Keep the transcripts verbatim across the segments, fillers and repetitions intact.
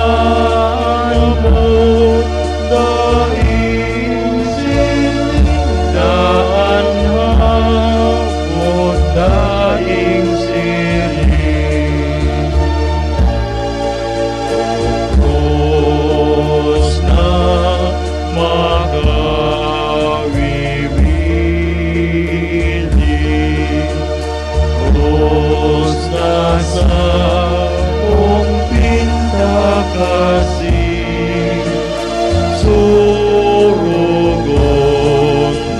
An daing siring na an hapot daing siring. Krus na makawiwili. Krus na samong pintakasi, sorogon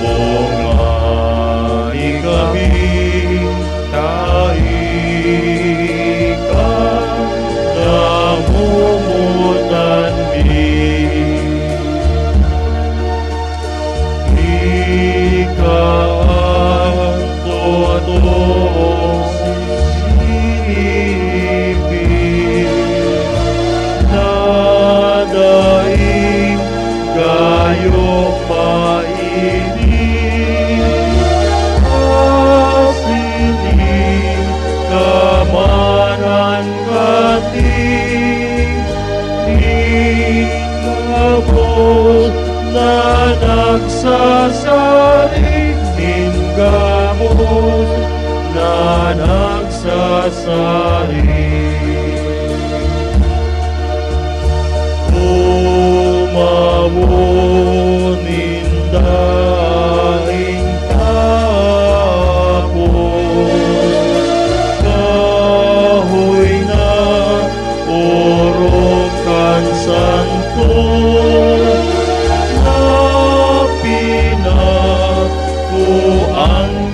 mo ngani kami, ta ika namomotan mi. Ika an totoong sipi na daing gayo maini. Asin ika man an Kati nin gabos na nagsasari, nin gabos na nagsasari. Umawon nin daing tapos, kahoy na orog kan santo na pinakuan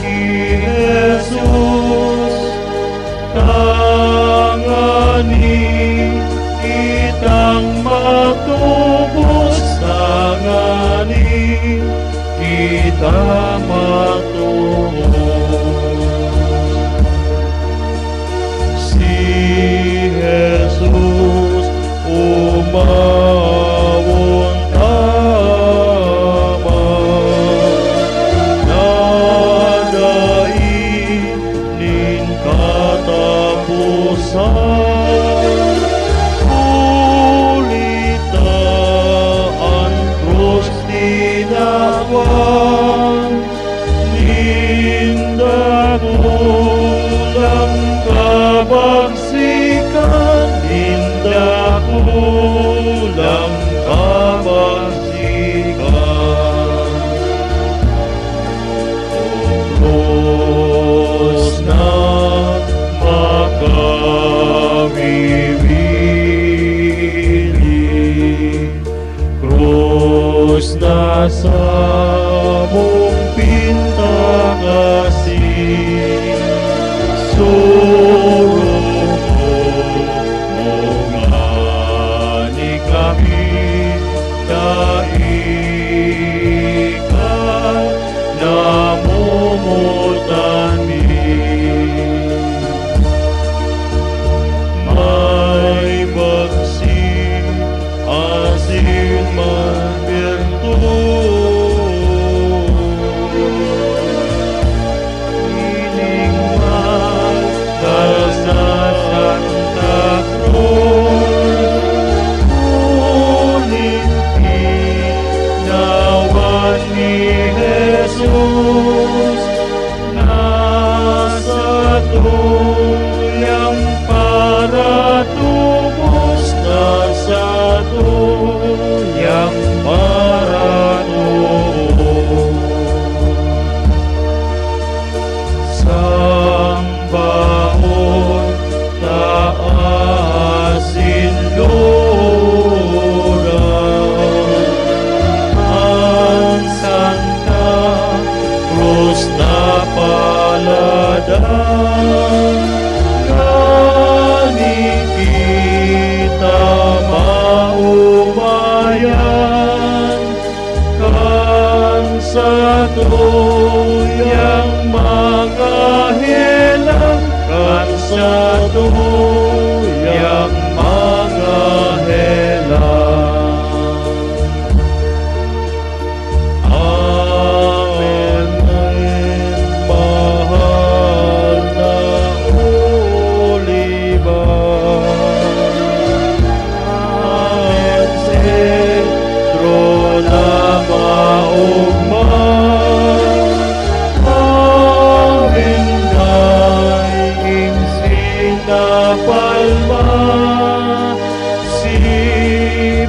ki Jesus, tangani kitang matubos, tangani kita matubos. Si Jesus umawon taman, na dai nin kataposan. Huli ta an krus tinawan nin dakulang kabagsikan, nin dakulang kabagsikan. Krus na makawiwili, krus na samong pintakasi, sorogon mo ngani kami, dai ka namomotan mi. May bagsi asin may bertod. Hiling man ta sa Santa Cruz, huli tinawan ni Jesus, na satuyang paratubos, na satuyang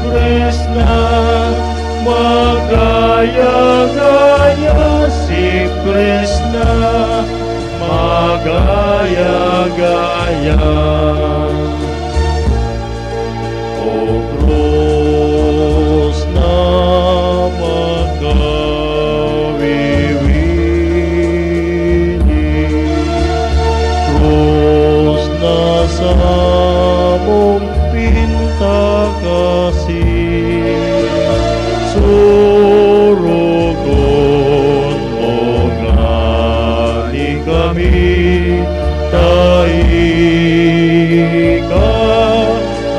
Krishna, magaya-gaya si Krishna, magaya-gaya. O krus na makawiwili, krus na samong pintakasi, surugon mo ngani kami, ta ika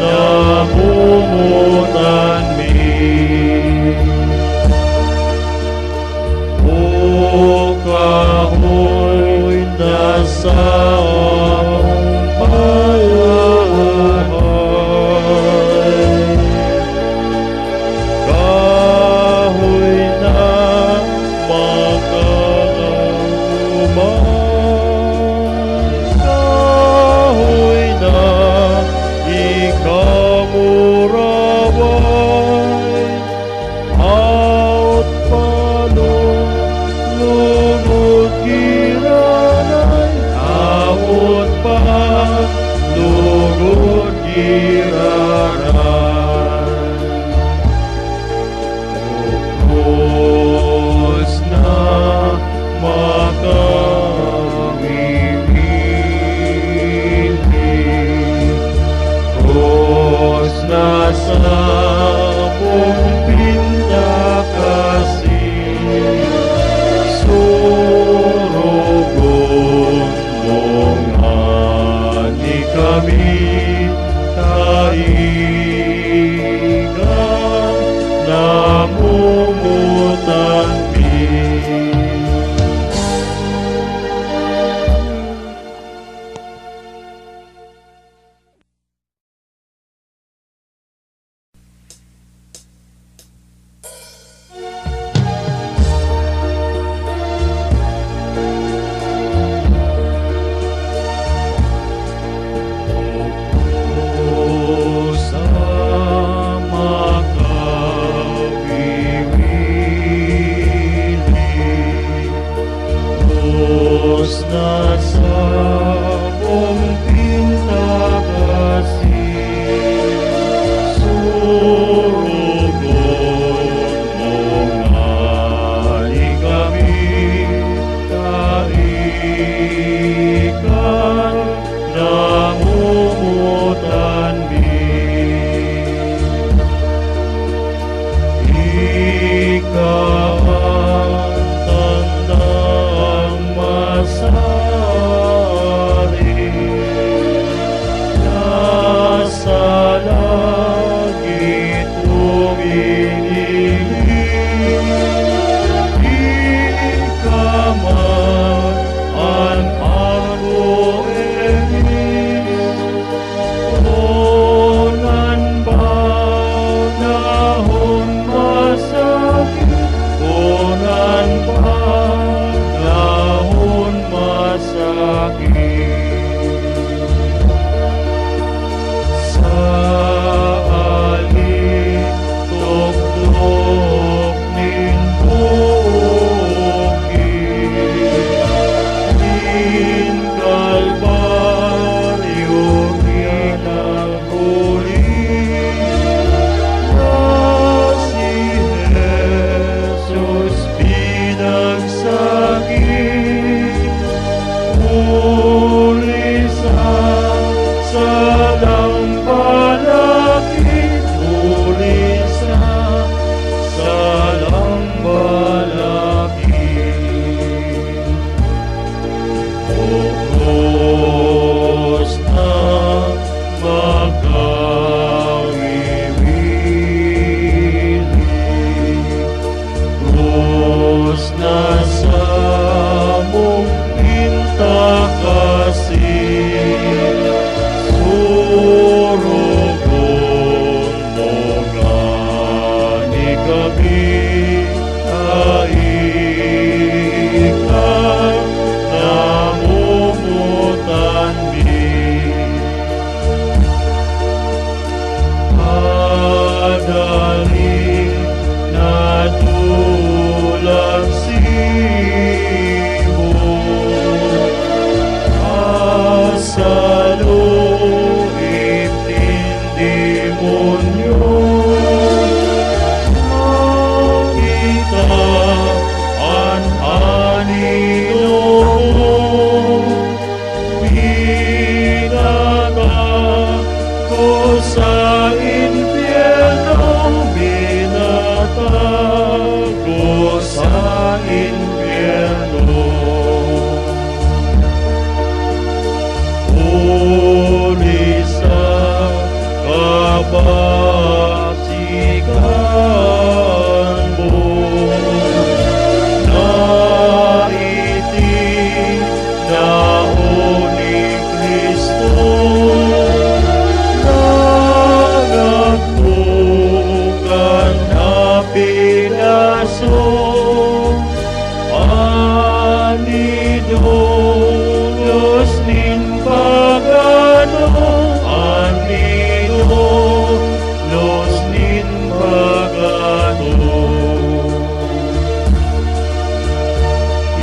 namomotan mi. O kahoy na samong payahay, kahoy na makakaubay, kahoy na ikamuraway, hawot pa lugod giraray, hawot pa lugod giraray. Krus na makawiwili, krus na samong pintakasi, surugon mo ngani kami, ta ika namomotan mi.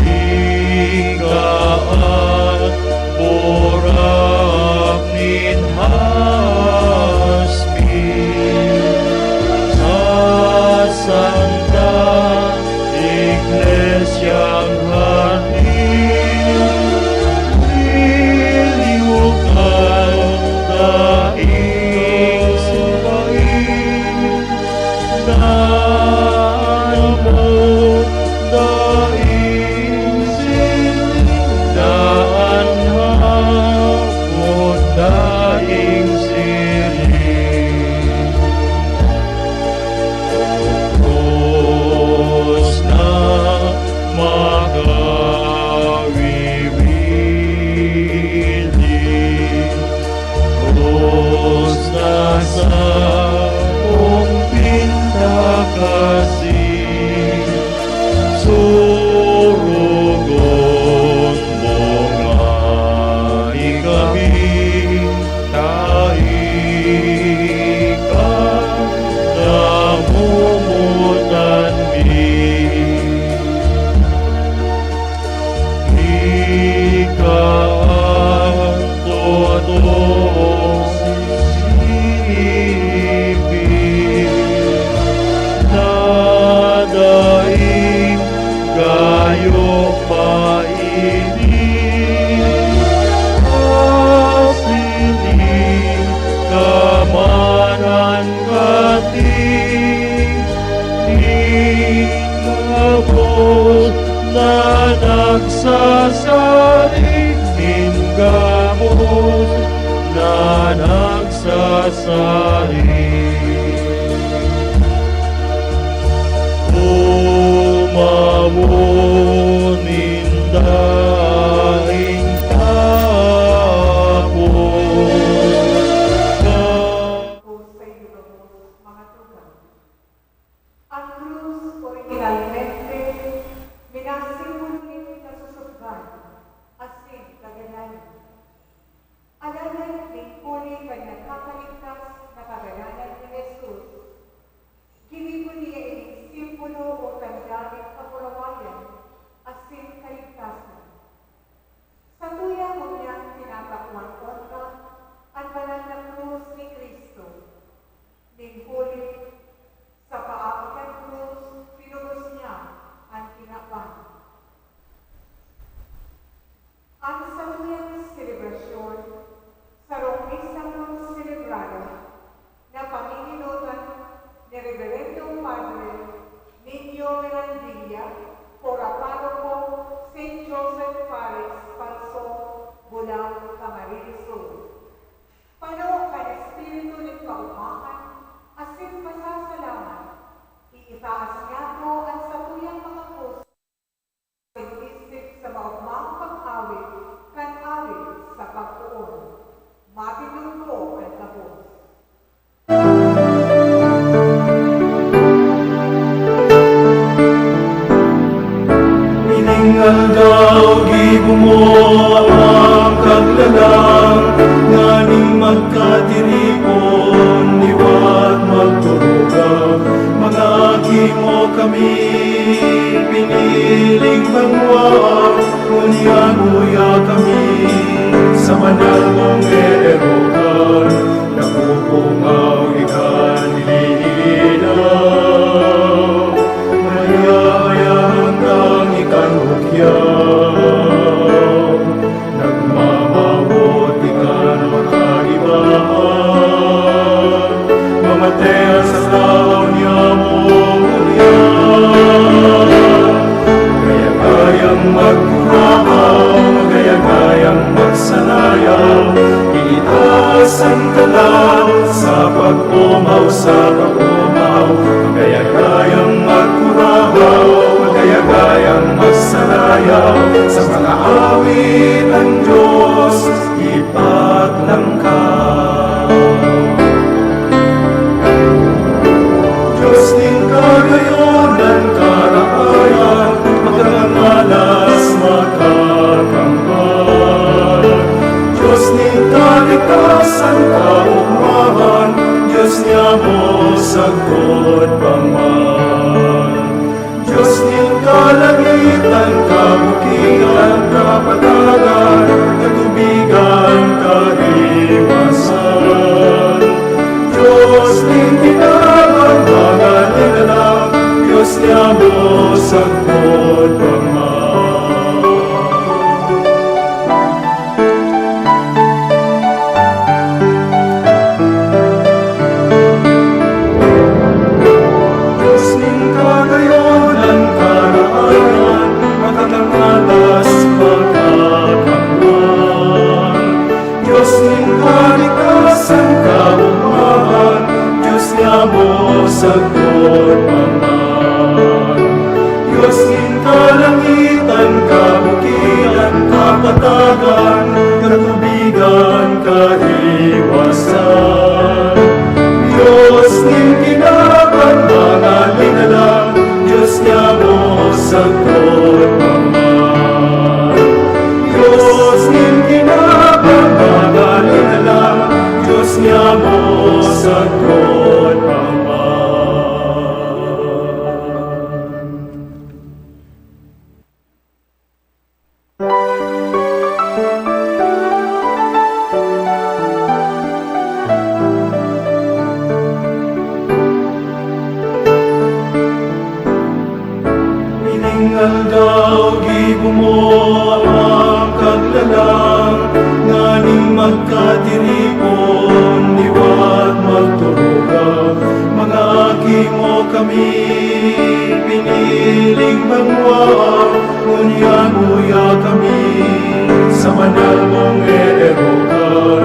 Ika an burak nin hasbi sa Santa Iglesiang hardin, liliwag daing siring, naabot daing siring, daan hapot daing siring. Krus na makawiwili, krus na sakong pintakasi, sorogon mo ngani kami. Dai ka namomotan mi. Ika an totong sipi na daing gayo pa ini, asin ika man an kati nin gabos na nagsasarig, nin gabos na nagsasarig. Umawon nin daing tapos. Ko saindo gabos, mga tugang. An krus orihinalmente minasimbolo nin kasusupgan asin kagadanan. Alagad nin huli kan nakakaligtas na kagadanan ni Jesus, ginibo niya ining simbolo o tanda nin kapurawayan asin kaligtasan. Satuya ngunyan tinatakwan ontok an banal na krus ni Cristo. Nin huli, sa paagi kan krus, pinugos niya an kinaban. An satuyang selebrasyon, sarong misa pong selebrado, na panginilotan ni Reverendo Padre Nino Mirandilla, Pura Paroko, Saint Joseph Parish, Falso, Bulag, Camarines Sur. Pano kan espiritu nin kaogmahan asin pasasalamat, iitaas niyato an satuyang mga puso. Isip sa maogmang pag-awit kan awit sa pagpoon. Matindog ko an gabos. Ining aldaw gibo mo ang kaglalang nganing magkatiripon, liwat magturugaw. Mga aki mo kami, piniling banwaan, ngunyan uya kami sa banal mong erokan, napupungaw ikan hinihilaw. Maya-maya handang ikan bukyaw, nagmamawot ikan makaibahan. Mamatay sa taon niya mo ngunyan. Gaya-gayang magkurahaw, gaya-gayang magsanayaw, iitaas an kalaw sa pag-omaw, sa pag-omaw. Gaya-gayang magkurahaw, gaya-gayang magsanayaw, sa mga awit an Diyos ipaglangkaw. Diyos nin kagayonan, karahayan, makangalas, makakambal. Diyos nin kalikasan, kaogmahan, Diyos niamo Lord, Ama. Dios nin kalangitan, kabukian, kapatagan, katubigan, kahiwasan. Dios nin kinaban, mga linalang, Dios niamo sagkod pa man. Dios nin kagayonan, karaanan, makakangalas, makakamwang. Dios nin kalikasan, kaogmahan, Dios niamo sagkod pa man. Dios nin kalangitan, kabukian, kapatagan, katubigan, kahiwasan. Dios nin kinaban, mga linalang, Dios niamo sagkod pa man. Dios nin kinaban, mga linalang, Dios niamo sagkod pa man. Ining aldaw, gibo mo ang kaglalang, nganing magkatiripon, liwat magturugang. Mga aki mo kami piniling banwa, ngunyan uya kami sa banal mong eerokan,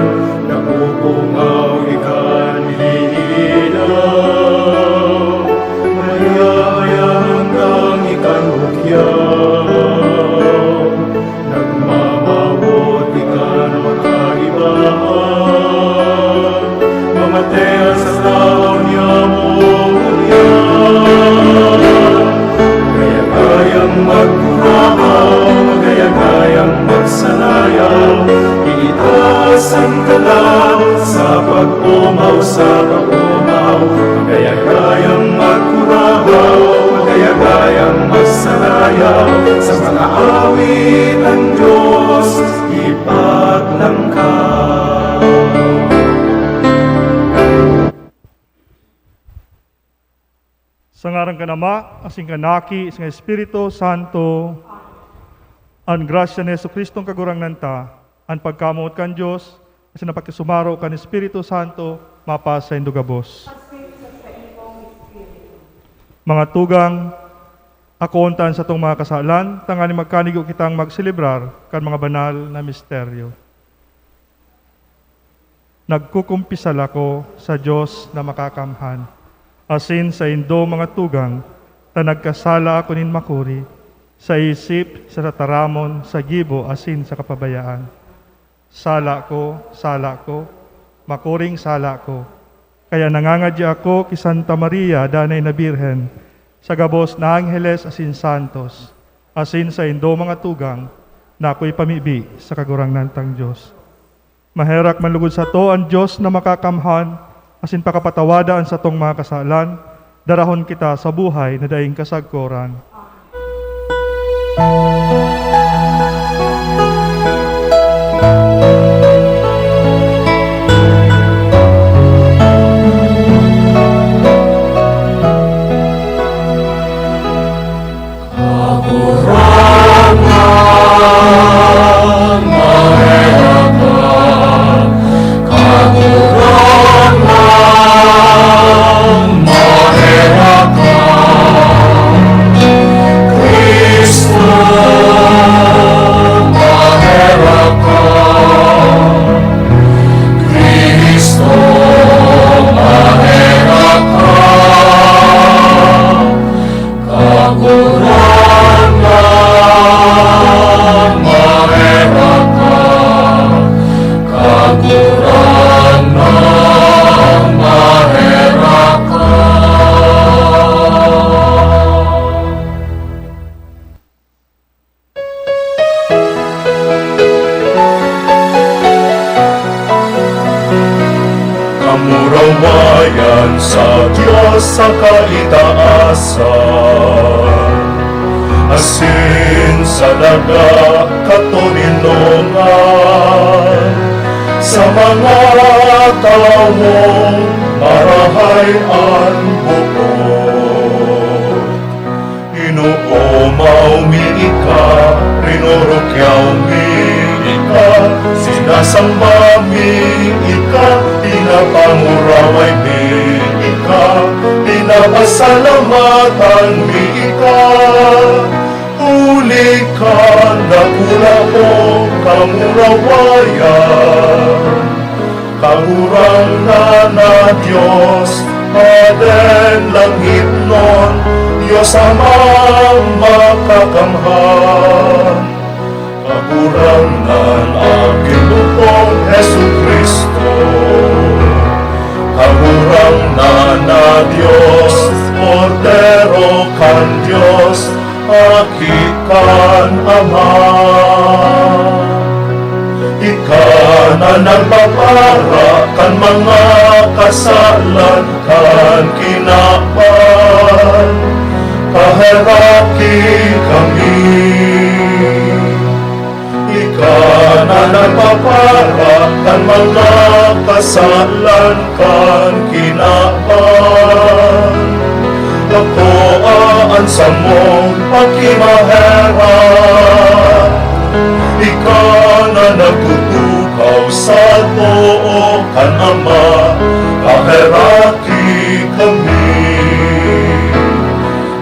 napupungaw ikan hihinaw. Maya-maya handang ikan bukyaw, nagmamawot ikan makaibahan. Mamatean sa tahaw niamo ngunyan, gaya-gayang magkurahaw, gaya-gayang magsanayaw, itaas an kalag sa pag-omaw, sa pag-omaw, gaya-gayang magkurahaw, gaya-gayang magsanayaw, sa mga awit an Dios ipaglangkaw. Sa ngaran kan Ama, asin kan Aki, asin kan Espiritu Santo. An grasya ni Jesu-Cristong Kagurangnan ta, an pagkamoot kan Dios, asin an pakisumaro kan Espiritu Santo, mapasaindo gabos. Mga tugang, akoon ta an satong mga kasalan, tanganing magkanigo kitang magselebrar kan mga banal na misteryo. Nagkukumpisal ako sa Dios na Makakamhan, asin saindo, mga tugang, ta nagkasala ako nin makuri, sa isip, sa tataramon, sa gibo, asin sa kapabayaan. Sala ko, sala ko, makuring sala ko. Kaya nangangadya ako ki Santa Maria, Danay na Birhen, sa gabos na angheles asin santos, asin saindo, mga tugang, na akoy pamibi sa Kagurangnan tang Dios. Maherak man lugod sato an Dios na Makakamhan, asin pakapatawada an satong mga kasalan, darahon kita sa buhay na daing kasagkoran. kaitaasan, asin sa daga katoninongan, sa mga tawong marahay an buot. Inoomaw mi ika, rinurukyaw mi ika, sinasamba mi ika, pinapanguraway mi ika, pinapasalamatan mi ika. Huli kan dakula mong kamurawayan, Kagurangnan na Dios, Padeng langitnon, Dios Amang makakamhan, Kagurangnan, Aki mo pong Jesu-Cristo, Kagurangnan na Dios, Kordero kan Dios, Aki kan Ama. Ika na nagpapara kan mga kasalan kan kinaban, paheraki kami. Ika na nagpapara kan mga kasalan kan kinaban, gapoa an samong pakimaherak. Ika na nagtutukaw sa too kan Ama, paheraki kami.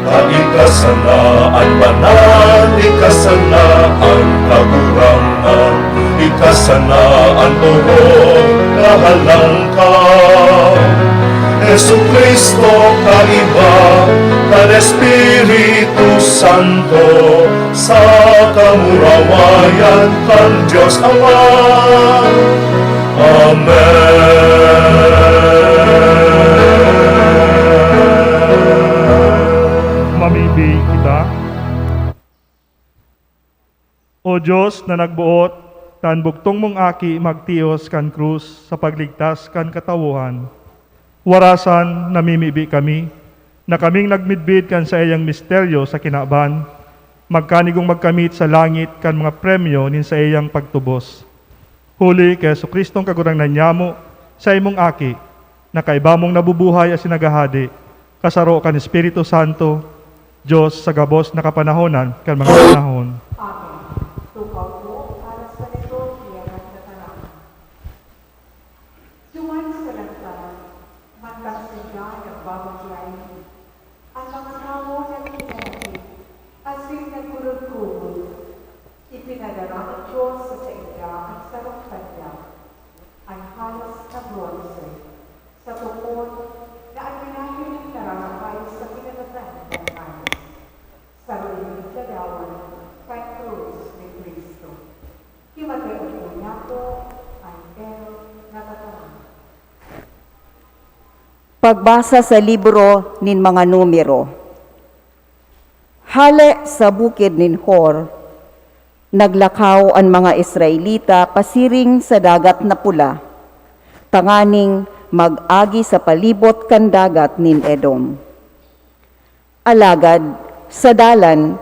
Ta ika sana an banal, ika sana an kagurangnan, ika sana an orog na halangkaw. Jesu-Cristo, kaiba kan Espiritu Santo, sa kamurawayan kan Dios Ama. Amen. Mamibi kita. O Dios na nagboot, kan bugtong mong Aki magtios kan krus sa pagligtas kan katawohan, warasan namimibi kami, na kaming nagmidbid kan saiyang misteryo sa kinaban, magkanigong magkamit sa langit kan mga premyo nin saiyang pagtubos. Huli ki Jesu-Cristong Kagurangnan nyamo, saimong Aki, na kaiba mong nabubuhay asin naghahade, kasaro kan Espiritu Santo, Dios sa gabos na kapanahonan kan mga panahon. Amen. Tukaw po para sa liturhiya ng Katarang. Duman sa lantaran, mantang sinda nagbabaklay, an mga tawo naghinanakit asin nagkurod-kurod. Ipinadara nin Dios sa sainda an sarong tanda, an halas na bronse, sa tokon na an minahiling nararakay sa pinagatan kan halas, saro ining ladawan kan krus ni Cristo. Himatay po niyato an erok na Kagurangnan. Pagbasa sa libro nin mga Numero. Hale sa bukid nin Hor, naglakaw an mga Israelita pasiring sa Dagat na Pula, tanganing mag-agi sa palibot kan Dagat nin Edom. Alagad, sa dalan,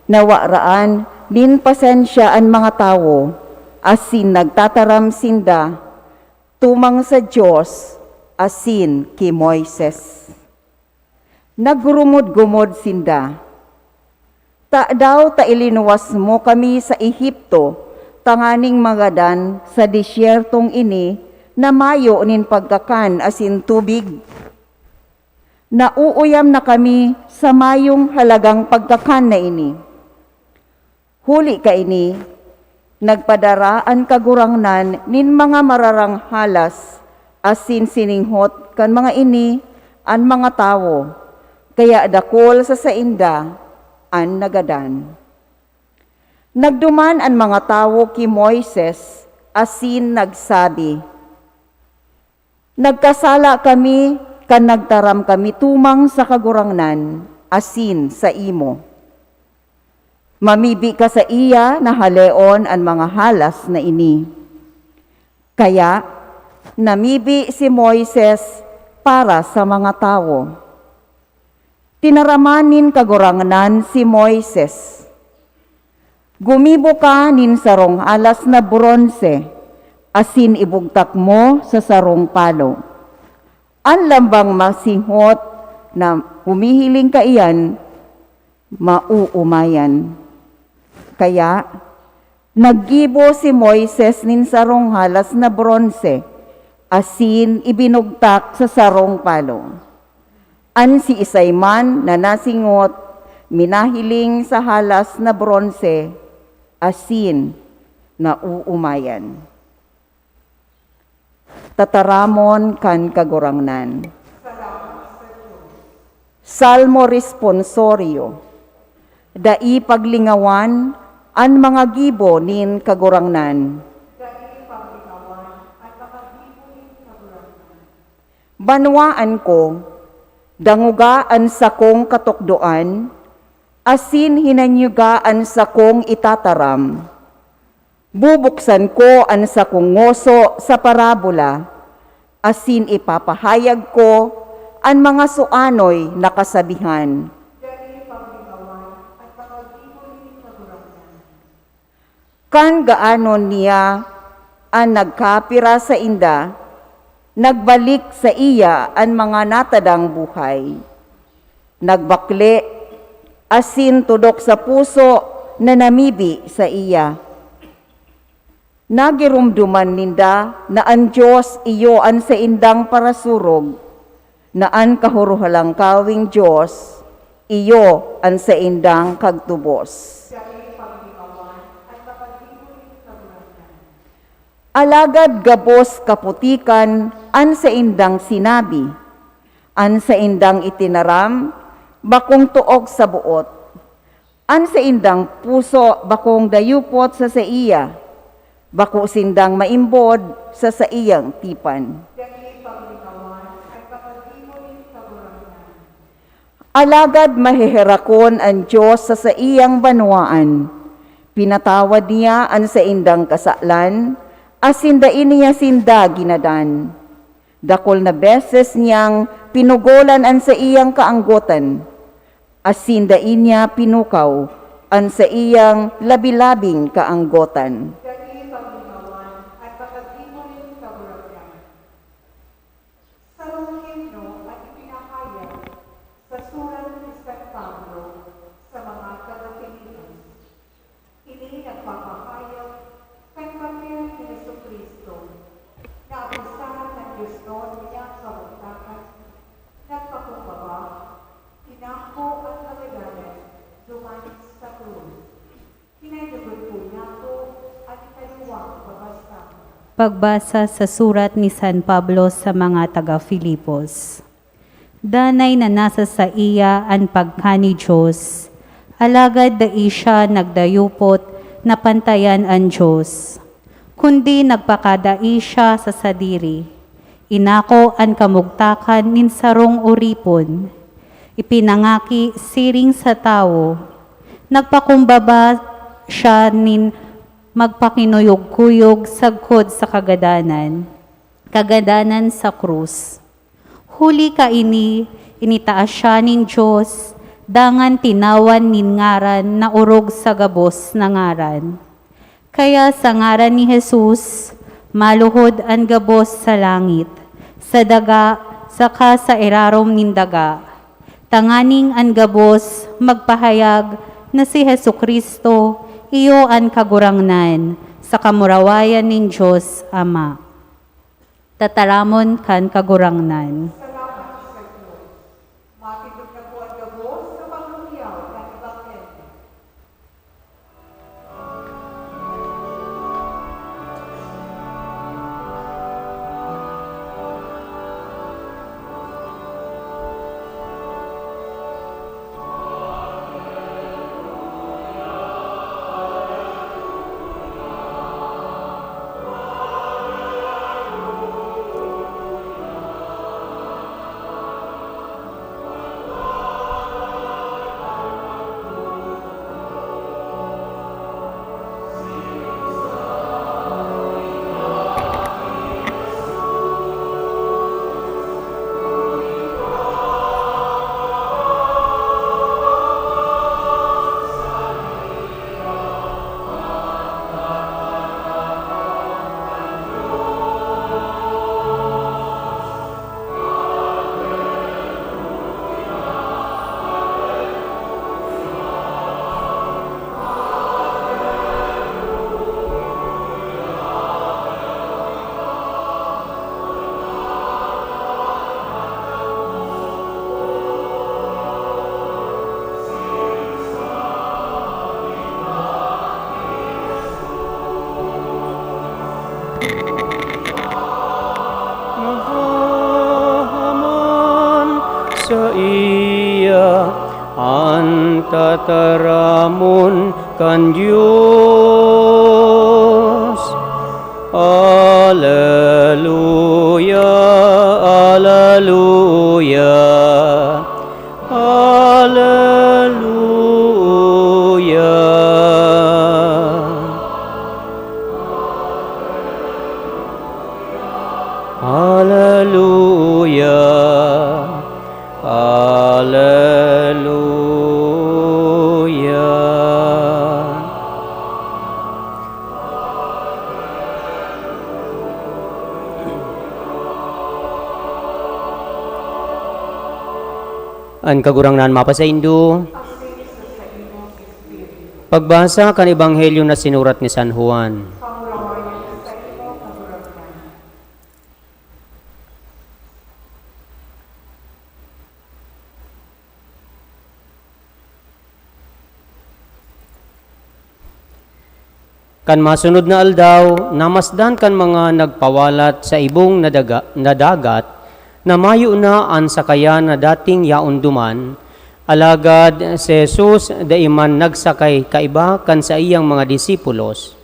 nawaraan nin pasensya an mga tawo, asin nagtataram sinda tumang sa Dios asin ki Moises. Naggurumod-gumod sinda, "Tadaw ta ilinuwas mo kami sa Egipto tanganing magadan sa desyertong ini na mayo nin pagkakan asin tubig? Nauuyam na kami sa mayong halagang pagkakan na ini." Huli kaini, nagpadara an Kagurangnan nin mga mararang halas asin sininghot kan mga ini an mga tawo, kaya dakul sa sainda an nagadan. Nagduman an mga tawo ki Moises asin nagsabi, "Nagkasala kami kan nagtaram kami tumang sa Kagurangnan asin saimo. Mamibi ka saiya na haleon an mga halas na ini." Kaya, namibi si Moises para sa mga tawo. Tinaraman nin Kagurangnan si Moises, "Gumibo ka nin sarong halas na bronse asin ibugtak mo sa sarong palo. An lambang masinghot na humihiling kaiyan, mauumayan." Kaya, naggibo si Moises nin sarong halas na bronse asin ibinugtak sa sarong palo. An siisay man na nasingot, minahiling sa halas na bronse asin nauumayan. Tataramon kan Kagurangnan. Salmo Responsorio. Dai paglingawan an mga gibo nin Kagurangnan. Banwaan ko, dangoga an sakong katukdoan, asin hinanyuga an sakong itataram. Bubuksan ko an sakong ngoso sa parabola, asin ipapahayag ko an mga suanoy na kasabihan. Kan gaanon niya an nagkapira sainda, nagbalik saiya an mga natadang buhay. Nagbakle, asin tudok sa puso na namibi saiya. Nagiromdoman ninda na an Dios iyo an saindang parasurog, na an Kahorohalangkaweng Dios iyo an saindang kagtubos. Alagad gabos kaputikan an saindang sinabi, an saindang itinaram bakong toog sa boot, an saindang puso bakong dayupot sa saiya, bako sindang maimbod sa saiyang tipan. Alagad maheherakon an Dios sa saiyang banwaan. Pinatawad niya an saindang kasalan, asin dai niya sinda ginadan. Dakul na beses niyang pinugolan an saiyang kaanggotan, asin dai niya pinukaw an saiyang labi-labing kaanggotan. Sarong himno an ipinahayag sa surat ni San Pablo sa mga taga-Filipos. Ini nagpapahayag kan papel ni Jesu-Cristo, na abusahan kan Dios noon niya kabugtakan, nagpakumbaba, inako an kagadanan duman sa krus. Pinayugon po niya po an ikaduwang pagbasahan. Pagbasa sa surat ni San Pablo sa mga taga-Filipos. Danay na nasa saiya an pagka ni Dios, alagad dai siya nagdayupot na pantayan an Dios, kundi nagpakadai siya sa sadiri, inako an kamugtakan nin sarong oripon, ipinangaki siring sa tawo, nagpakumbaba siya nin magpakinuyog-kuyog sagkod sa kagadanan, kagadanan sa krus. Huli kaini, initaas siya nin Dios, dangan tinawan nin ngaran na orog sa gabos na ngaran. Kaya sa ngaran ni Jesus, maluhod an gabos sa langit, sa daga, saka sa irarom nin daga, tanganing an gabos magpahayag na si Jesu-Cristo iyo an Kagurangnan, sa kamurawayan nin Dios Ama. Tataramon kan Kagurangnan. Salamat sa Diyos. Matindog na po ang gabos sa paghuhuyaw ng Ebanghelyo. Iya an tataramon kan Dios. Aleluya, aleluya, aleluya. Aleluya, aleluya. An Kagurangnan mapasaindo. Pagbasa kan Ebanghelyo na sinurat ni San Juan. Kan masunod na aldaw, namasdan kan mga nagpawalat sa ibong na daga-, na dagat na mayo na an sakayan na dating yaon duman, alagad si Jesus dai man nagsakay kaiba kan saiyang mga disipulos.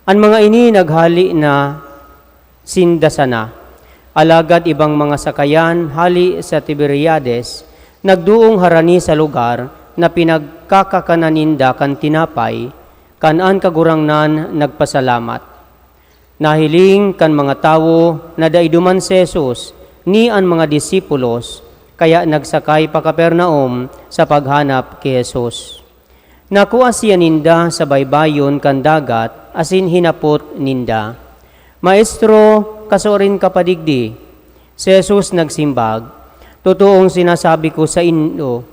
An mga ini naghale na sinda sana. Alagad ibang mga sakayan hale sa Tiberiades nagdoong harani sa lugar na pinagkakakanan ninda kan tinapay, kan an Kagurangnan nagpasalamat. Nahiling kan mga tawo na dai duman si Jesus ni an mga disipulos, kaya nagsakay pa Capernaum sa paghanap ki Jesus. Nakua siya ninda sa baybayon kan dagat asin hinapot ninda, "Maestro, kasuarin ka pa digdi?" Si Jesus nagsimbag, "Totoong sinasabi ko saindo,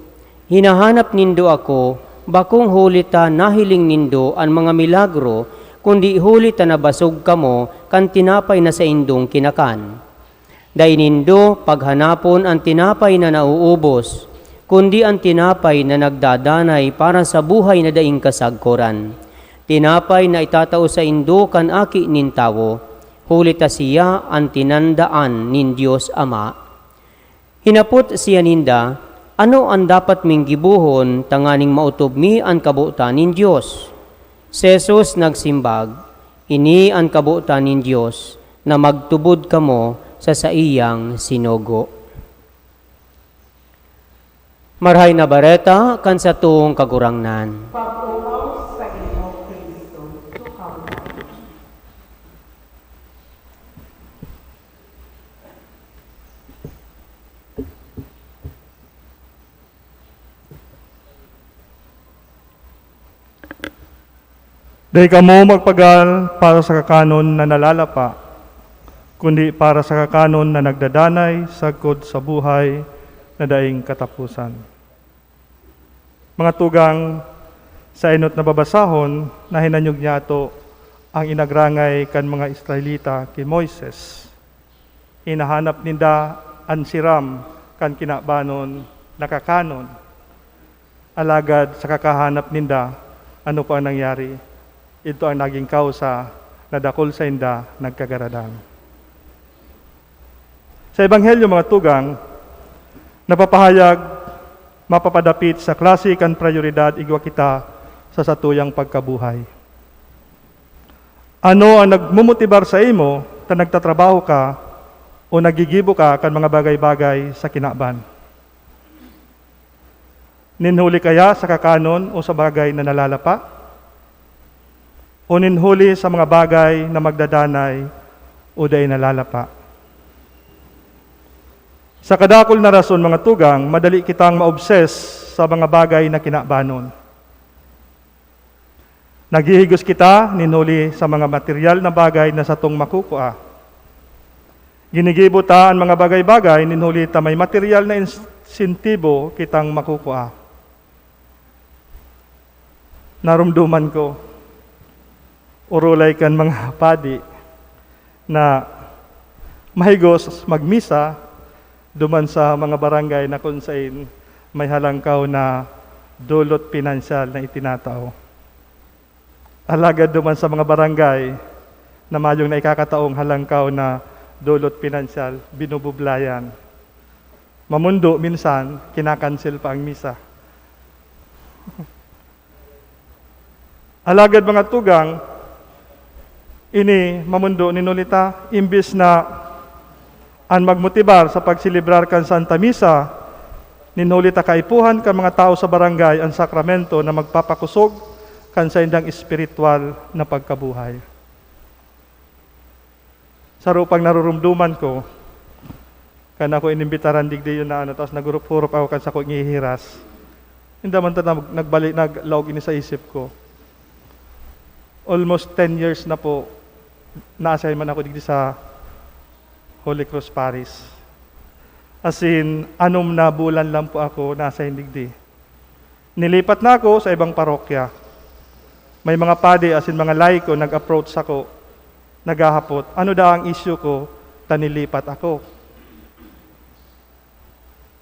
hinahanap nindo ako, bakong huli ta nahiling nindo an mga milagro, kundi huli ta nabasog kamo kan tinapay na saindong kinakan." Dai nindo paghanapon an tinapay na nauubos, kundi an tinapay na nagdadanay para sa buhay na daing kasagkoran. Tinapay na itatao saindo kan Aki nin Tawo, huli ta siya an tinandaan nin Dios Ama. Hinapot siya ninda, "Ano an dapat ming gibohon tanganing maotob mi an kabotan nin Dios?" Si Jesus nagsimbag, "Ini an kabotan nin Dios, na magtubod kamo sa saiyang sinugo." Marahay na Bareta kan satong Kagurangnan. Pag-omaw sa imo, Cristo. Tukaw. Dai kamo magpagal para sa kakanon na nalalapa, kundi para sa kakanon na nagdadanay sagkod sa buhay na daing kataposan. Mga tugang, sa enot na babasahon, nahinanyog niyato ang inagrangay kan mga Israelita ki Moises. Hinahanap ninda an siram kan kinabanon na kakanon. Alagad sa kakahanap ninda, ano po ang nangyari? Idto ang naging kausa na dakul sainda nagkagaradan. Sa Ebanghelyo, mga tugang, napapahayag, mapapadapit sa klase kan prayoridad igwa kita sa satuyang pagkabuhay. Ano an nagmomotibar saimo ta nagtatrabaho ka o naggigibo ka kan mga bagay-bagay sa kinaban? Nin huli kaya sa kakanon o sa bagay na nalalapa? O nin huli sa mga bagay na magdadanay o dai nalalapa? Sa kadakul na rason, mga tugang, madali kitang ma-obses sa mga bagay na kinabanon. Naghihigos kita nin huli sa mga material na bagay na satong makukua. Ginigibo ta an mga bagay-bagay nin huli ta may material na insentibo kitang makukua. Naromdoman ko, orolay kan mga padi na mahigos magmisa duman sa mga barangay na kun sain may halangkaw na dulot pinansyal na itinatao. Alagad duman sa mga barangay na mayong naikakataong halangkaw na dulot pinansyal, binubublayan. Mamundo minsan, kinakansel pa ang misa. Alagad, mga tugang, ini mamundo nin huli ta, imbis na an magmotibar sa pagselebrar kan Santa Misa, nin huli ta kaipuhan kan mga tawo sa barangay an sakramento na magpapakosog kan saindang espiritual na pagkabuhay. Saro pang narurumduman ko, kan ako inimbitaran digdi yun na ano, tapos naghurup-hurup ako kan sako ngihiras. Hindi man ta nag-, nagbalik, naglaog ini sa isip ko. Almost ten years na po, na-assign man ako digdi sa Holy Cross Parish. As in, anom na bulan lang po ako na-assign digdi. Nilipat na ako sa ibang parokya. May mga padi asin mga laiko nag-approach sako, naghahapot, "Ano daa ang isyu ko ta nilipat ako?"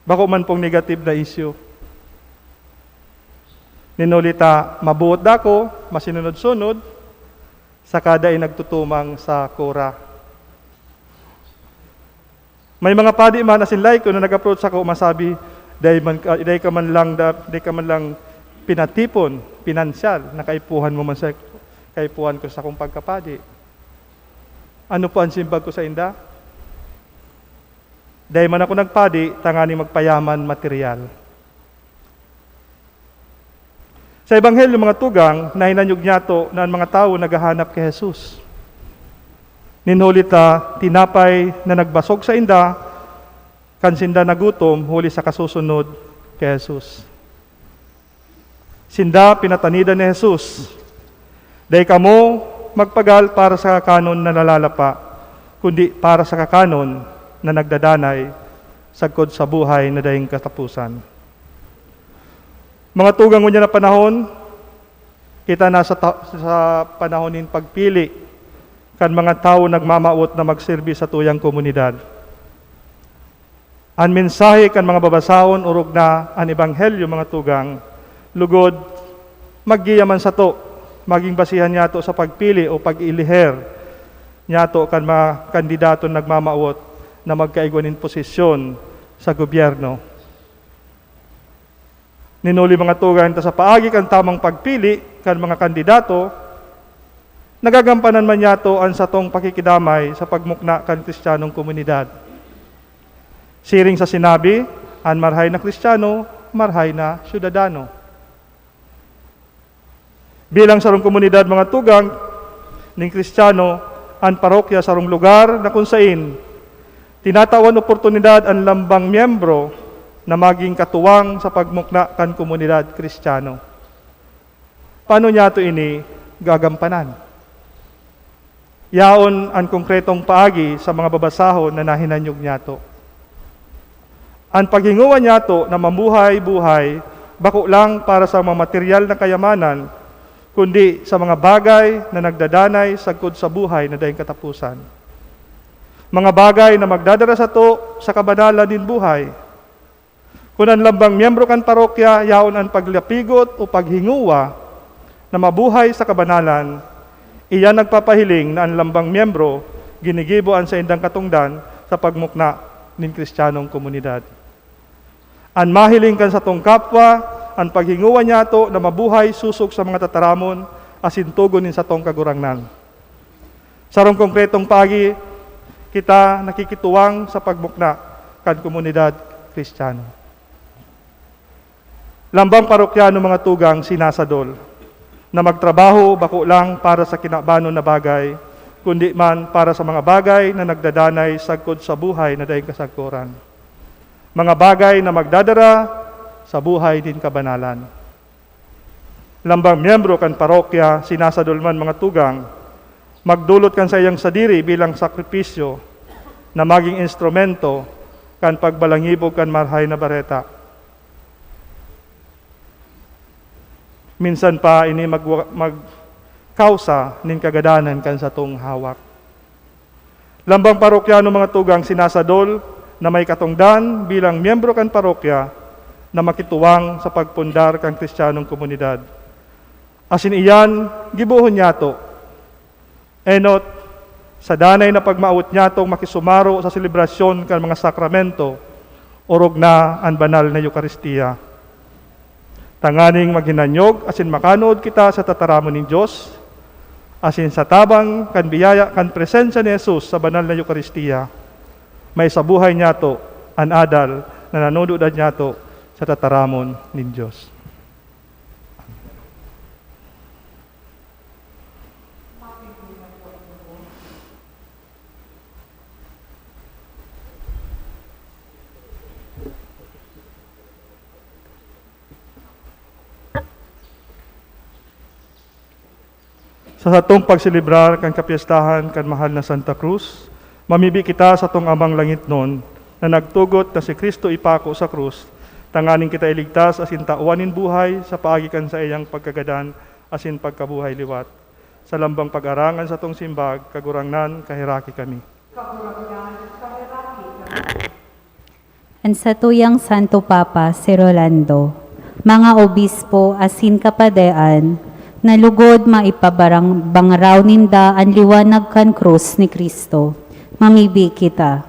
Bako man pong negative na isyu. Nin huli ta, maboot da ako, masinunod-sunod, saka dai nagtutumang sa kura. May mga padi man asin laiko na nag-approach sako, masabi, "Dai man ka, dai ka man lang da, dai ka man lang pinatipon, pinansyal, na kaipuhan mo man sa kaipuhan ko sa sakong pagkapadi." Ano po an simbag ko sainda? Dai man ako nagpadi tanganing magpayaman material. Sa Ebanghelyo, mga tugang, nahinanyog niyato na an mga tawo naghahanap ki Jesus. Nin huli ta tinapay na nagbasog sainda kan sinda nagutom huli sa kasusunod ki Jesus. Sinda pinatanidan ni Jesus, "Dai kamo magpagal para sa kakanon na nalalapa, kundi para sa kakanon na nagdadanay sagkod sa buhay na daing kataposan." Mga tugang, ngunyan na panahon, kita na sa ta-, sa panahon nin pagpili kan mga tawo nagmamawot na magserbi sa tuyang komunidad. An mensahe kan mga babasahon orog na an Ebanghelyo, mga tugang, lugod maggiya man sato, magin basihan niyato sa pagpili o pag-eliher niyato kan mga kandidaton nagmamawot na magkaigwa nin posisyon sa gobyerno. Nin huli, mga tugang, ta sa paagi kan tamang pagpili kan mga kandidato, nagagampanan man niyato an satong pakikidamay sa pagmukna kan Kristiyanong komunidad. Siring sa sinabi, an marahay na Kristiyano, marahay na syudadano. Bilang sarong komunidad, mga tugang, nin Kristiyano, an parokya sarong lugar na kun sain tinatawan oportunidad an lambang miyembro na magin katuwang sa pagmukna kan komunidad Kristiyano. Paano niyato ini gagampanan? Yaon an konkretong paagi sa mga babasahon na nahinanyog niyato. An paghingowa niyato na mamuhay buhay bako lang para sa mga materyal na kayamanan, kundi sa mga bagay na nagdadanay sagkod sa buhay na daing kataposan. Mga bagay na magdadara sato sa kabanalan nin buhay. Kun an lambang miyembro kan parokya yaon an paglapigot o paghingowa na mabuhay sa kabanalan, iyan nagpapahiling na an lambang miyembro ginigibo an saindang katongdan sa pagmukna nin Kristiyanong komunidad. An mahiling kan satong kapwa, an paghingowa niyato na mabuhay sosog sa mga tataramon asin togon nin satong Kagurangnan. Sarong konkretong paagi, kita nakikituwang sa pagmukna kan komunidad Kristiyano. Lambang parokyano, mga tugang, sinasadol na magtrabaho bako lang para sa kinabanon na bagay, kundi man para sa mga bagay na nagdadanay sagkod sa buhay na daing kasagkoran, mga bagay na magdadara sa buhay nin kabanalan. Lambang miyembro kan parokya, sinasadol man, mga tugang, magdolot kan saiyang sadiri bilang sakripisyo na magin instrumento kan pagbalangibog kan Marahay na Bareta. Minsan pa ini magwa-, magkausa nin kagadanan kan satong hawak. Lambang parokyano, mga tugang, sinasadol na may katongdan bilang miyembro kan parokya na makituwang sa pagpundar kan Kristiyanong komunidad. Asin iyan, gibohon niyato. Enot, sa danay na pagmawot niyatong makisumaro sa selebrasyon kan mga sakramento, Orog na an banal na Eukaristia, tanganing maghinanyog asin makanood kita sa tataramon nin Dios, asin sa tabang kan biyaya kan presensya ni Jesus sa banal na Eukaristia, may sa buhay niyato an adal na nanunudan niyato sa tataramon nin Dios. Sa satong pagselebrar kan kapyestahan kan mahal na Santa Cruz, mamibi kita sa satong Amang Langitnon na nagtugot na si Cristo ipako sa krus, tanganing kita iligtas asin tawan nin buhay sa paagi kan saiyang pagkagadan asin pagkabuhay liwat. Sa lambang pag-arangan satong simbag, Kagurangnan, kaheraki kami. Kagurangnan, kaheraki kami. An satuyang Santo Papa, si Rolando, mga obispo asin kapadean, na lugod maipabarang-, bangraw ninda an liwanag kan krus ni Cristo. Mamibi kita.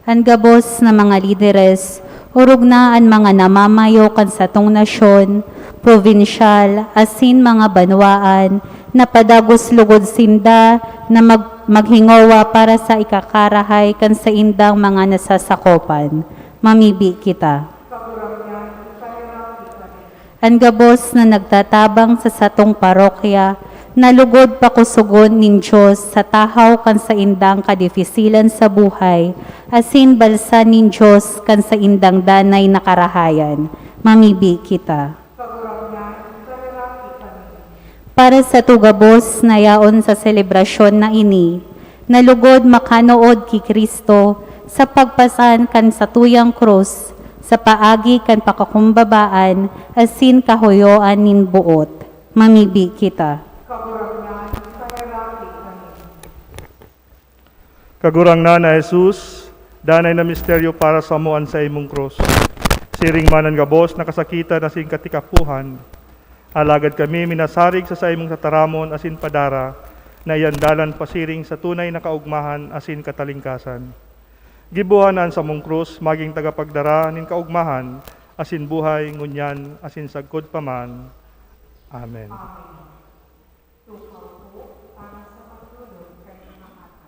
An gabos na mga lideres, orog na an mga namamayo kan satong nasyon, probinsyal, asin mga banwaan, na padagos lugod sinda na mag-, maghingowa para sa ikakarahay kan saindang mga nasasakopan. Mamibi kita. An gabos na nagtatabang sa satong parokya, na lugod pakusogon nin Dios sa tahaw kan saindang kadifisilan sa buhay, asin balsan nin Dios kan saindang danay na karahayan. Mamibi kita. Para sa tugabos na yaon sa selebrasyon na ini, na lugod makanood ki Cristo sa pagpasan kan satuyang krus sa paagi kan pakakumbabaan asin kahoyoan nin boot. Mamibi kita. Kagurangnan, kaheraki kami. Kagurangnan na Jesus, danay na misteryo para samo an saimong krus. Siring man an gabos na kasakitan asin katikapohan. Alagad kami minasarig sa saimong tataramon asin padara na iyan dalan pasiring sa tunay na kaogmahan asin katalingkasan. Giboha na an samong krus magin tagapagdara nin kaogmahan asin buhay ngunyan asin sagkod pa man. Amen. Amen. Tukaw po para sa pagtulog kay mga bata.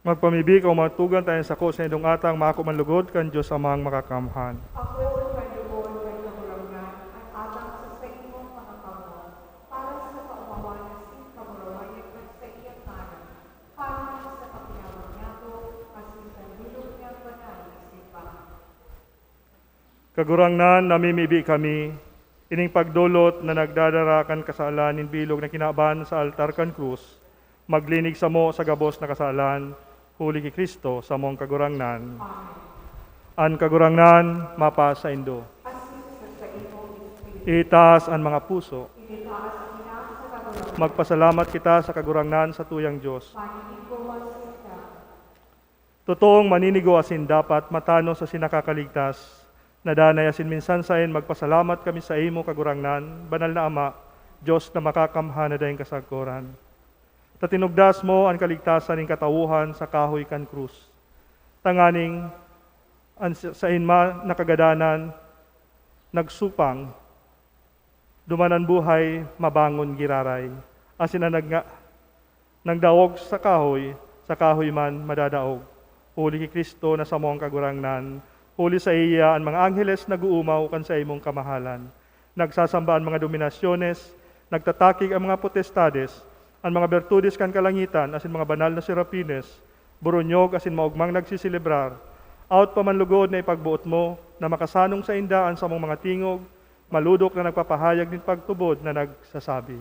Magpamibi ka, o mga tugang, ta an sako saindong atang maako man lugod kan Dios Amang Makakamhan. Ako kan lugod kan Kagurangnan an atang sa saimong mga kamot, para sa kaomawan asin kamurawayan kan saiyang ngaran, para sa kapinabanyago asin kan bilog niyang banal na simbahan. Kagurangnan, namimibi kami, ining pagdolot na nagdadara kan kasalan nin bilog na kinaban sa altar kan krus, maglinig samo sa gabos na kasalan, huli ki Cristo, samong Kagurangnan. Amen. An Kagurangnan mapasaindo. Asin sa saimong espiritu. Itaas an mga puso. Itaas kita sa Kagurangnan. Magpasalamat kita sa Kagurangnan, satuyang Dios. Maninigo asin dapat. Totoong maninigo asin dapat, matanos asin nakakaligtas, na danay asin minsan saen magpasalamat kami saimo, Kagurangnan, Banal na Ama, Dios na makakamhan na daing kasagkoran, ta tinugdas mo an kaligtasan nin katawohan sa kahoy kan krus, tanganing an sa-, saen man na kagadanan nagsupang, duman an buhay mabangon giraray, asin an nagna-, nagdaog sa kahoy, sa kahoy man madadaog, huli ki Cristo na samong Kagurangnan. Huli saiya, an mga angheles nag-oomaw kan saimong kamahalan. Nagsasamba an mga dominasyones, nagtatakig an mga potestades, an mga bertudes kan kalangitan asin mga banal na serafines, boronyog asin maogmang nagseselebrar. Awot pa man lugod na ipagboot mo na makasanong sainda an samong mga tingog, malodok na nagpapahayag nin pagtubod na nagsasabi.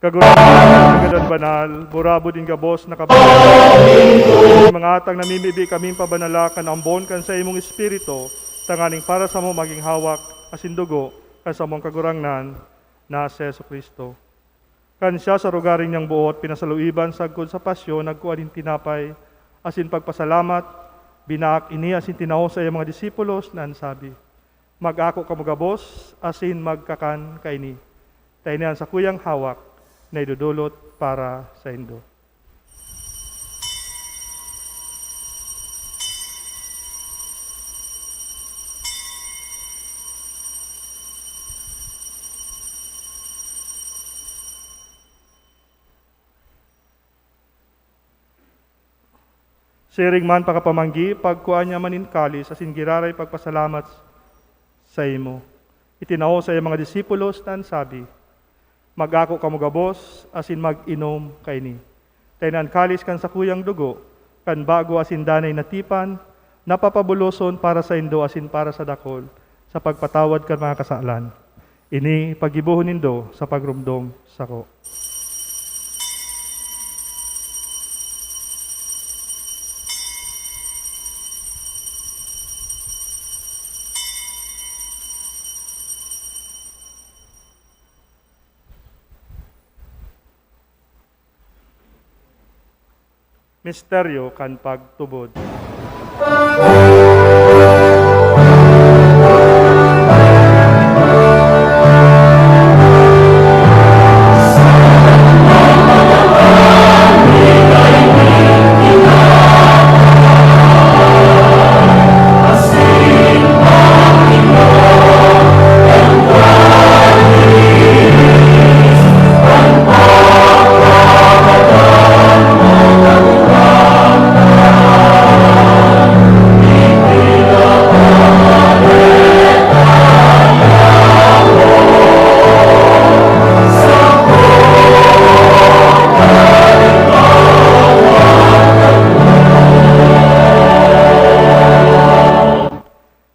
Kagurangnan, Kagurangnan banal, burabod nin gabos na kabanal. Mga atang namimibi kaming pabanala kan ambon kan saimong Espiritu, tanganing para samo magin hawak asin dugo kan samong Kagurangnan na si Jesu-Cristo. Kan siya sa rogaring niyang boot pinasaluiban sagkod sa pasyon, nagkua nin tinapay, asin pagpasalamat, binaak ini asin tinao sa iyang mga disipulos na an sabi, "Mag-ako kamo gabos asin magkakan kaini. Ta ini an sakuyang hawak na idodolot para saindo." Siring man pakapamanggi, pagkua niya man nin kalis asin giraray pagpasalamat saimo, itinao sa iyang mga disipulos na an sabi, "Mag-ako kamo gabos asin mag-inom kaini. Ta ini an kalis kan sakuyang dugo, kan bago asin danay na tipan, na papabuloson para saindo asin para sa dakul, sa pagpatawad kan mga kasalan. Ini paggibohon nindo sa pagromdom sako." Misteryo kan pagtubod.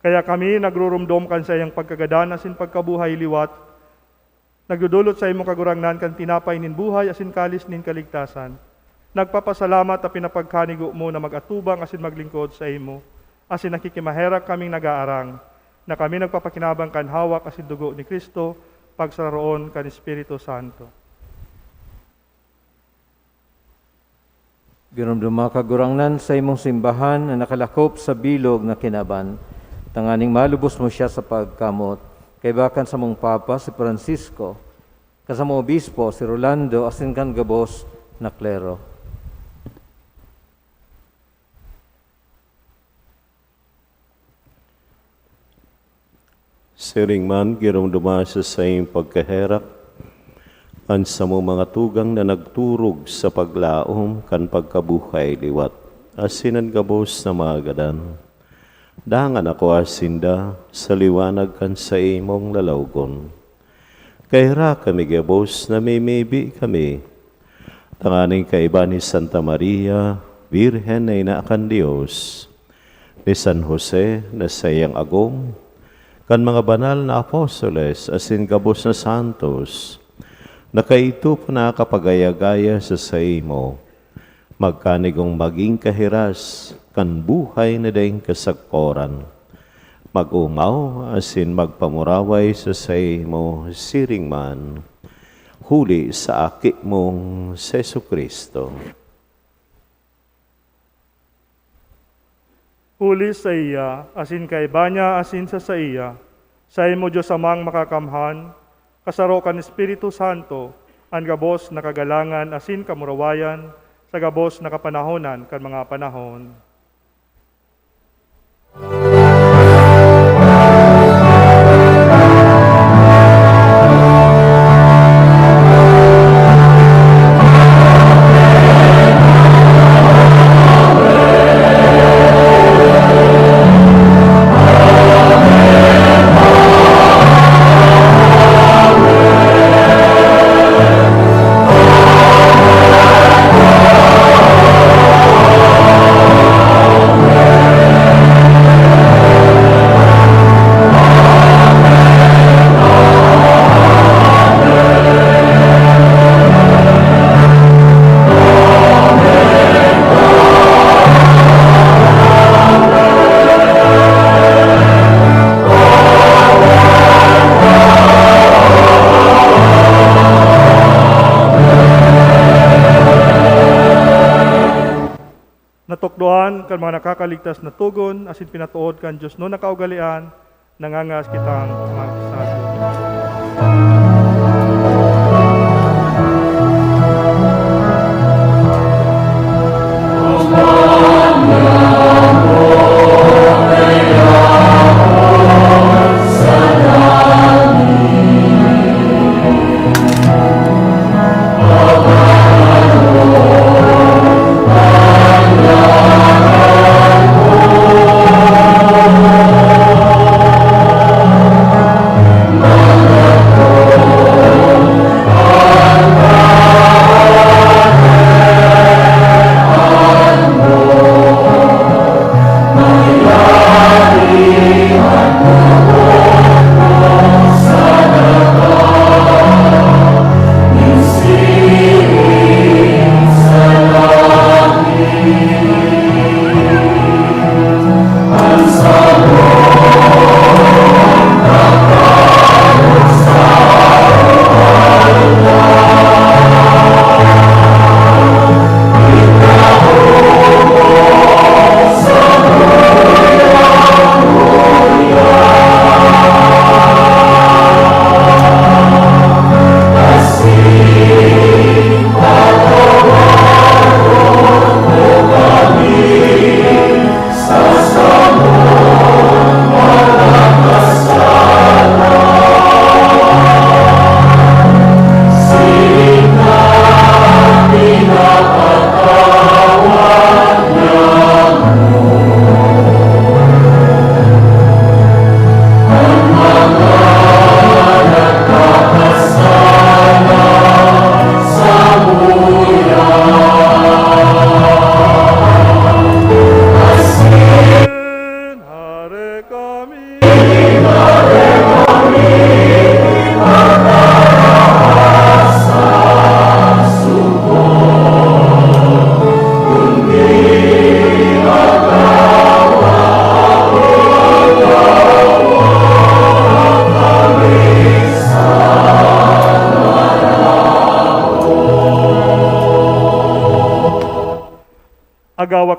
Kaya kami nagrurumdom kan saiyang pagkagadan asin pagkabuhay liwat, nagdodolot saimo, Kagurangnan, kan tinapay nin buhay asin kalis nin kaligtasan. Nagpapasalamat ta pinapagkanigo mo na mag-atubang asin maglingkod saimo, asin nakikimaherak kaming nag-aarang, na kami nagpapakinabang kan hawak asin dugo ni Cristo, pagsararoon kan Espiritu Santo. Giromdoma, Kagurangnan, saimong simbahan na nakalakop sa bilog na kinaban, tanganing malubos mo siya sa pagkamot, kaiba kan samong Papa, si Francisco, kan samong Obispo, si Rolando, asin kan gabos na klero. Siring man, giromdoma sa saiyang pagkaherak an samong mga tugang na nagturog sa paglaom kan pagkabuhay liwat, asin an gabos na mga gadan. Dangan akoa sinda sa liwanag kan saimong lalawgon. Kaheraka mi gabos, namimibi kami tanganing kaiba ni Santa Maria, Birhen na ina kan Dios, ni San Jose na saiyang agom, kan mga banal na apostoles asin gabos na santos, na kaidto pa nakapagaya-gaya sa saimo, magkanigong magin kahiras kan buhay na daing kasagkoran. Mag-omaw asin magpamuraway sa saimo siring man, huli sa Aki mong si Jesu-Cristo. Huli saiya, asin kaiba niya, asin sa saiya, saimo, Dios Amang Makakamhan, kasaro kan Espiritu Santo, an gabos na kagalangan asin kamurawayan sa gabos na kapanahonan kan mga panahon. Natukdoan kan mga nakakaligtas na togon asin pinatood kan Dios na nakaugalean, nangangaas kitang magsabi.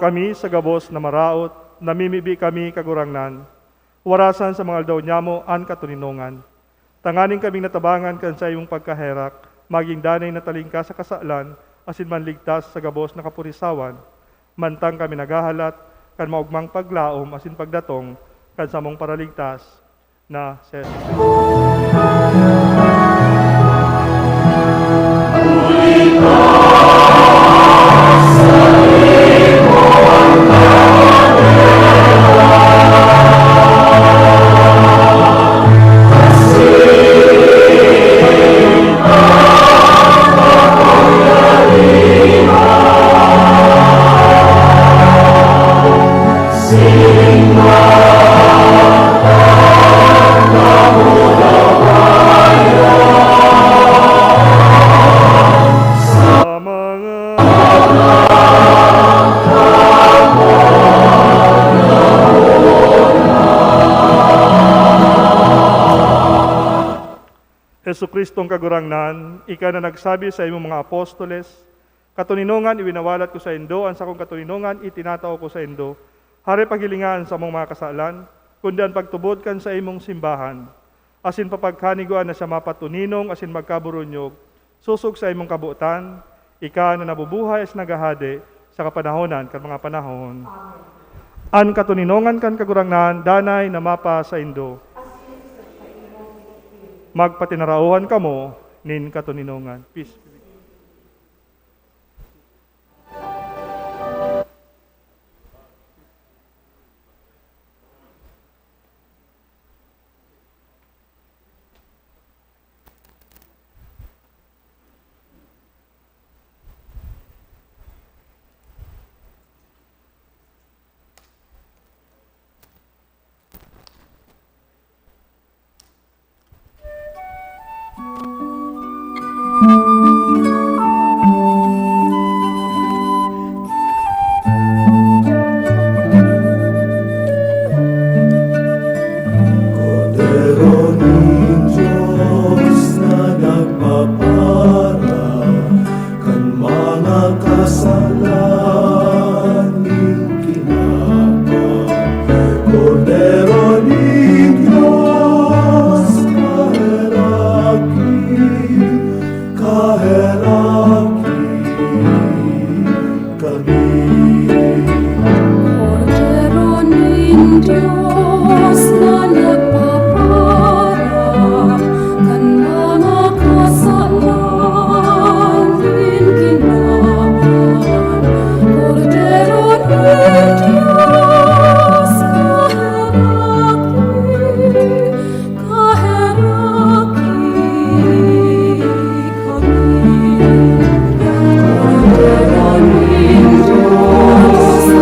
Kami sa gabos na maraot, namimibi kami, Kagurangnan, warasan sa mga aldaw nyamo an katoninongan. Tanganing kaming natabangan kan saimong pagkaherak, magin danay na talingkas sa kasalan, asin manligtas sa gabos na kapurisawan, mantang kami naghahalat kan maogmang paglaom asin pagdatong kan samong Paraligtas, na si Jesu-Cristo. Jesu-Cristong Kagurangnan, ika na nagsabi sa imong mga apostoles, "Katoninongan, iwinawalat ko saindo, an sakong katoninongan, itinatao ko saindo." Hare paghilinga an samong mga kasalan, kundi an pagtubod kan saimong simbahan, asin papagkanigua na siya mapatoninong asin magkaburunyog, sosog sa imong kabotan, ika na nabubuhay asin naghahade sa kapanahonan kan mga panahon. Amen. An katoninongan kan Kagurangnan danay na mapasaindo. Magpatinaraohan kamo nin katoninongan. Peace. Kordero nin Dios na nagpapara kan mga kasalan nin kinaban. Kordero nin Dios, kaheraki, kaheraki kami. Kordero nin Dios na nagpapara kan mga kasalan nin kinaban. Kordero nin Dios, kaheraki, kaheraki kami. Kordero nin Dios, kaheraki,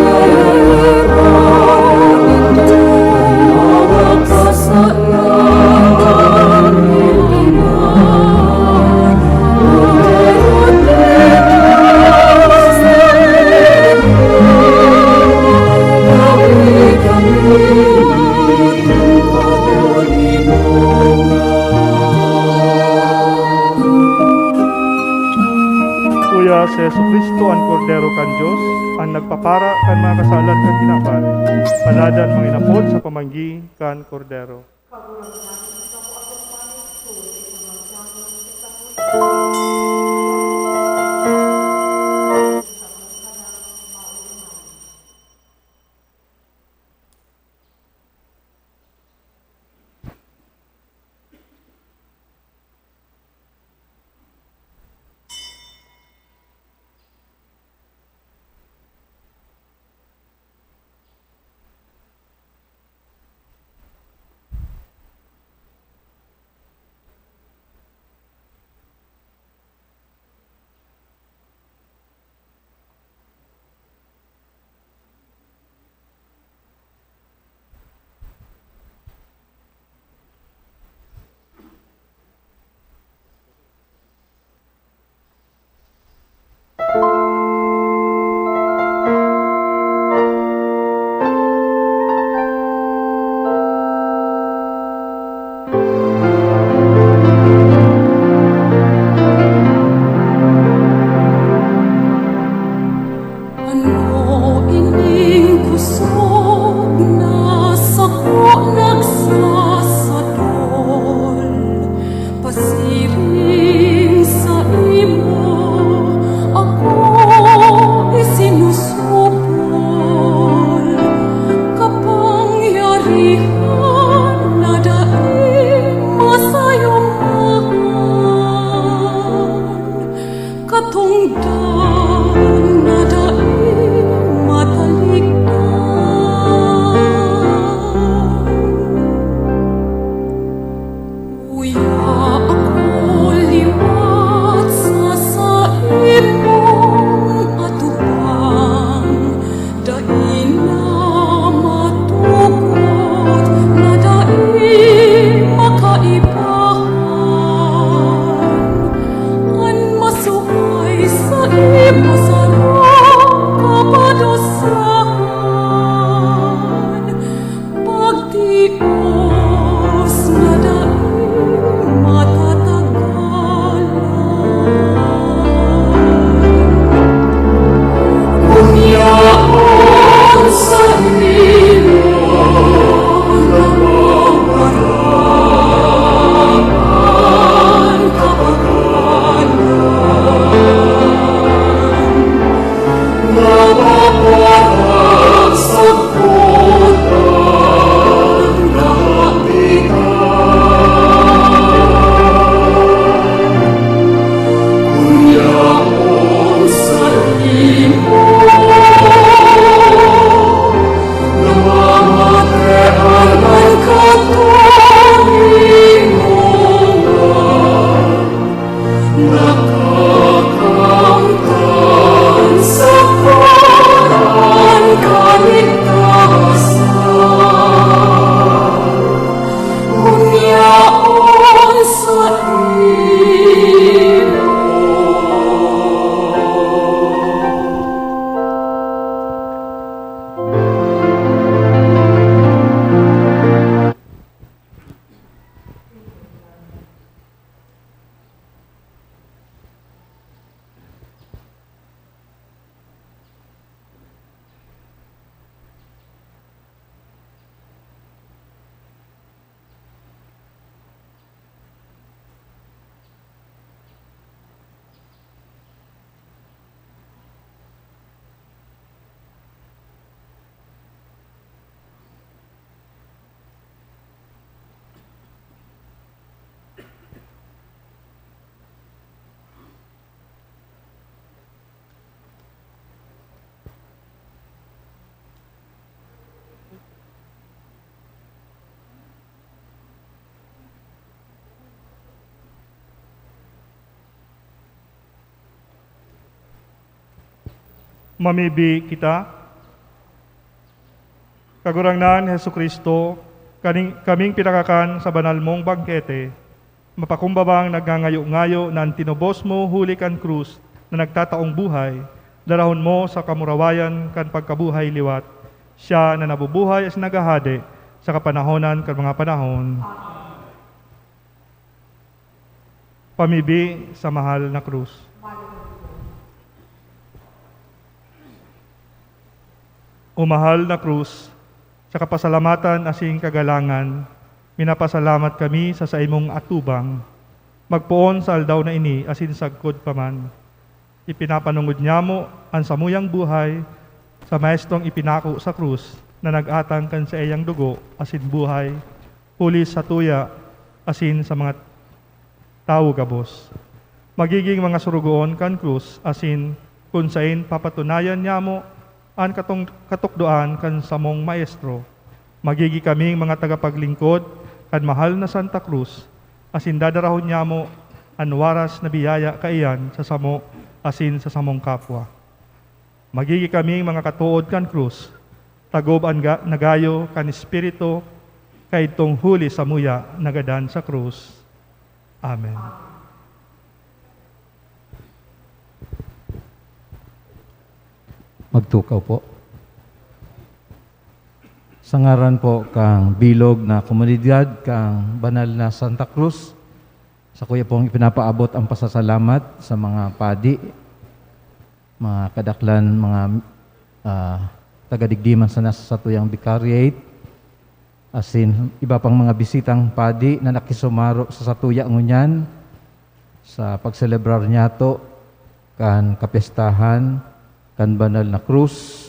Uya si Jesu-Cristo, an Kordero kan Dios, an nagpapara kan mga kasalan kan kinaban. Paladan manginapod sa pamanggi kan Kordero. Dios na daing matatagalan. Kun yaon sa imo, nawawalaan kapagalan. Nakakamtan sa parang kaligtasan, kun yaon sa imo. Mamibi kita. Kagurangnan Jesu-Cristo, kaning, kaming pinakakan sa banal mong bangkete, mapakumbabang nagngangayo-ngayo na an tinubos mo huli kan krus na nagtataong buhay, darahon mo sa kamurawayan kan pagkabuhay liwat, siya na nabubuhay asin naghahade sa kapanahonan kan mga panahon. Pamibi sa mahal na krus. O mahal na krus, sa kapasalamatan asin kagalangan, minapasalamat kami sa saimong atubang, magpoon sa aldaw na ini asin sagkod pa man. Ipinapanongod niamo an samuyang buhay sa maestrong ipinako sa krus na nag-atang kan saiyang dugo asin buhay huli sa tuya asin sa mga tawo gabos. Magiging mga sorogoon kan krus asin kun saen papatunayan niamo an katong-, katukdoan kan samong Maestro. Magigi kaming mga tagapaglingkod kan mahal na Santa Cruz, asin dadarahon niamo an waras na biyaya kaiyan sa samo asin sa samong kapwa. Magigi kaming mga katood kan krus, tagob an ga-, nagayo kan Espiritu, kaidtong huli samuya nagadan sa krus. Amen. Magtukaw po. Sa ngaran po kan bilog na komunidad kan Banal na Santa Cruz, sakuya pong ipinapaabot ang pasasalamat sa mga padi, mga kadaklan, mga, ah, taga-digdi man sana sa satuyang vicariate, asin iba pang mga bisitang padi na nakisumaro sa satuya ngunyan sa pagselebrar niyato kan kapyestahan kan Banal na Krus.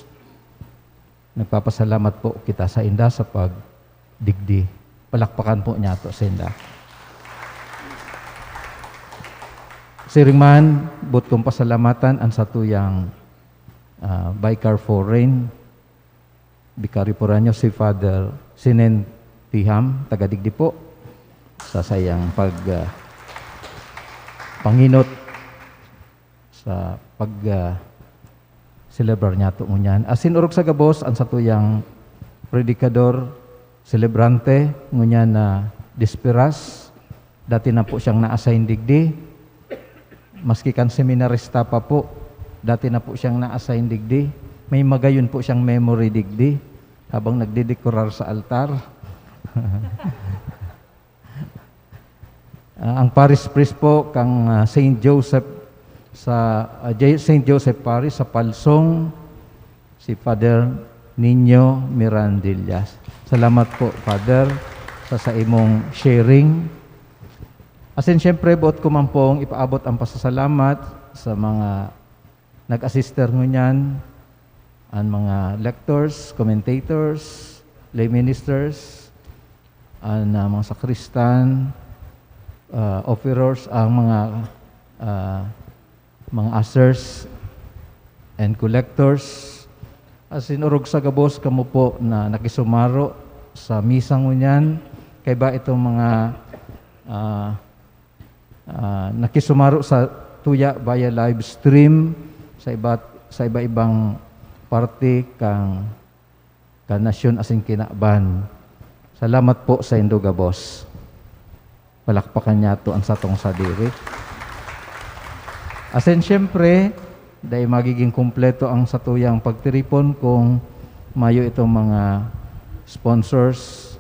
Nagpapasalamat po kita sainda sa pagdigdi. Palakpakan po niyato sainda. Siring man, boot kong pasalamatan an satuyang, ah, Vicar Foreign, Bikaryo Foráneo, si Father Sinen Tiham, taga digdi po, sa saiyang pag, ah, panginot sa pag, ah, selebrar niyato ngunyan. Asin orog sa gabos, an satuyang predikador, selebrante, ngunyan na Desperas, dati na po siyang na-assign digdi. Maski kan seminarista pa po, dati na po siyang na-assign digdi. May magayon po siyang memory digdi habang nagdedekorar sa altar. Ah, ang parish priest po kang, ah, Saint Joseph sa, ah, J-, Saint Joseph Parish sa Palsong, si Father Nino Mirandillas. Salamat po, Father, sa, sa imong sharing. Asin, siyempre, boot ko man pong ipaabot ang pasasalamat sa mga nag-assister ngunyan, ang mga lectors, commentators, lay ministers, ang, ah, mga sakristan, ah, offerers, ang mga, ah, mga ushers and collectors. Asin orog sa gabos kamo po na nakisumaro sa misa ngunyan. Kaiba itong mga, ah, ah, nakisumaro sa tuya via live stream sa iba't, sa iba-ibang parte kang, kang nasyon asin kinaban. Salamat po saindo gabos. Palakpakan niyato an satong sadiri. Asin siyempre, dai magiging kumpleto ang satuyang pagtiripon kung mayo itong mga sponsors,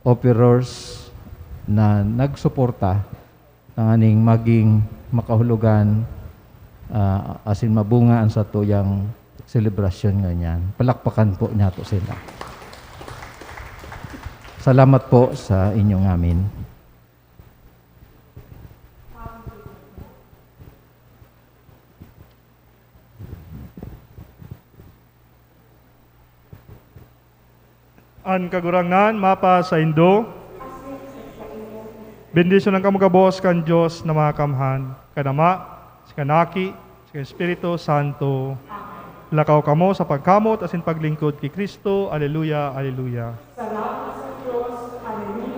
offerers na nagsuporta tanganing maging makahulugan, ah, asin mabunga an satuyang selebrasyon ngunyan. Palakpakan po niyato sila. Salamat po sa inyong amin. An Kagurangnan mapasaindo. Bendisyonan kamo gabos kan Dios na Makamhan, kan Ama, kan Aki, kan Espiritu Santo. Lakaw kamo sa pagkamot asin paglingkod ki Cristo. Aleluya, aleluya. Salamat sa Dios. Aleluya.